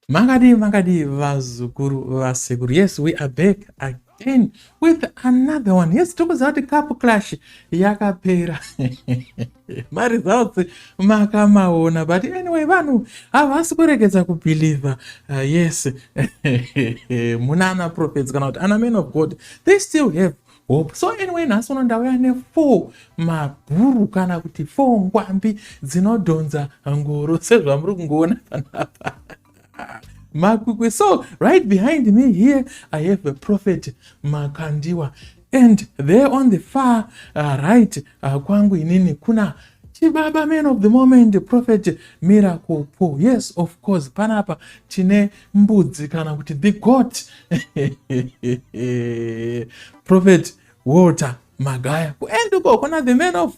Makadii makadii vazukuru vasekuru. Yes, we are back again with another one. Yes, tikuziva kuti cup clash yakapera, maresults makamaona, but anyway vanhu havasi kuregedza kubelieva. Yes, muna ana prophets kana kuti ana men of God, they still have hope. So anyway, nhasi uno ndauya ne4 mabhuru kana kuti 4 ngwambi dzinodhonza ngoro sezvamuri kungoona panapa makwikwi. So right behind me here I have a Prophet Makandiwa, and there on the far right kwangu inini kuna chibaba, man of the moment, Prophet Miracle Paul. Yes, of course, panapa tine mbudzi kana kuti the goat, Prophet Walter Magaya. Kuend uko kuna the man of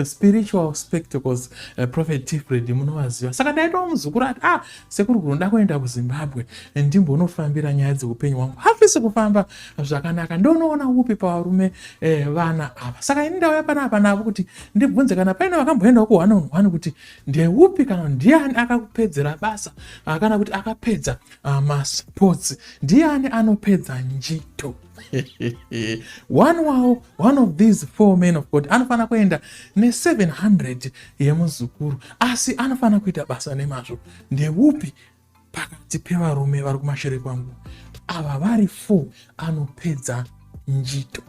spiritual spectacles, Prophet Tifred, munovaziva. Saka ndaitawo muzukuru ati, "Ah, sekuru, kunoda kuenda kuZimbabwe, ndimbonofambira nyaya dzeupenyu hwangu, hafisi kufamba zvakanaka, ndonoona upi pavarume vana ava?" Saka ini ndauya panapa navo kuti ndibvunze kana paine vakamboendawo ku one on one kuti ndeupi kana ndiani akakupedzera basa, kana kuti akapedza masports, ndiani anopedza njito. One wavo, one of these four men of God, anofanira kuenda ne700 yemuzukuru, asi anofanira kuita basa nemazvo. Ndeupi pakati pevarume vari kumashure kwangu ava vari four anopedza njito?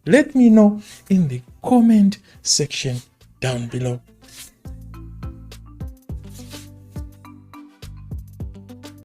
Let me know in the comment section down below.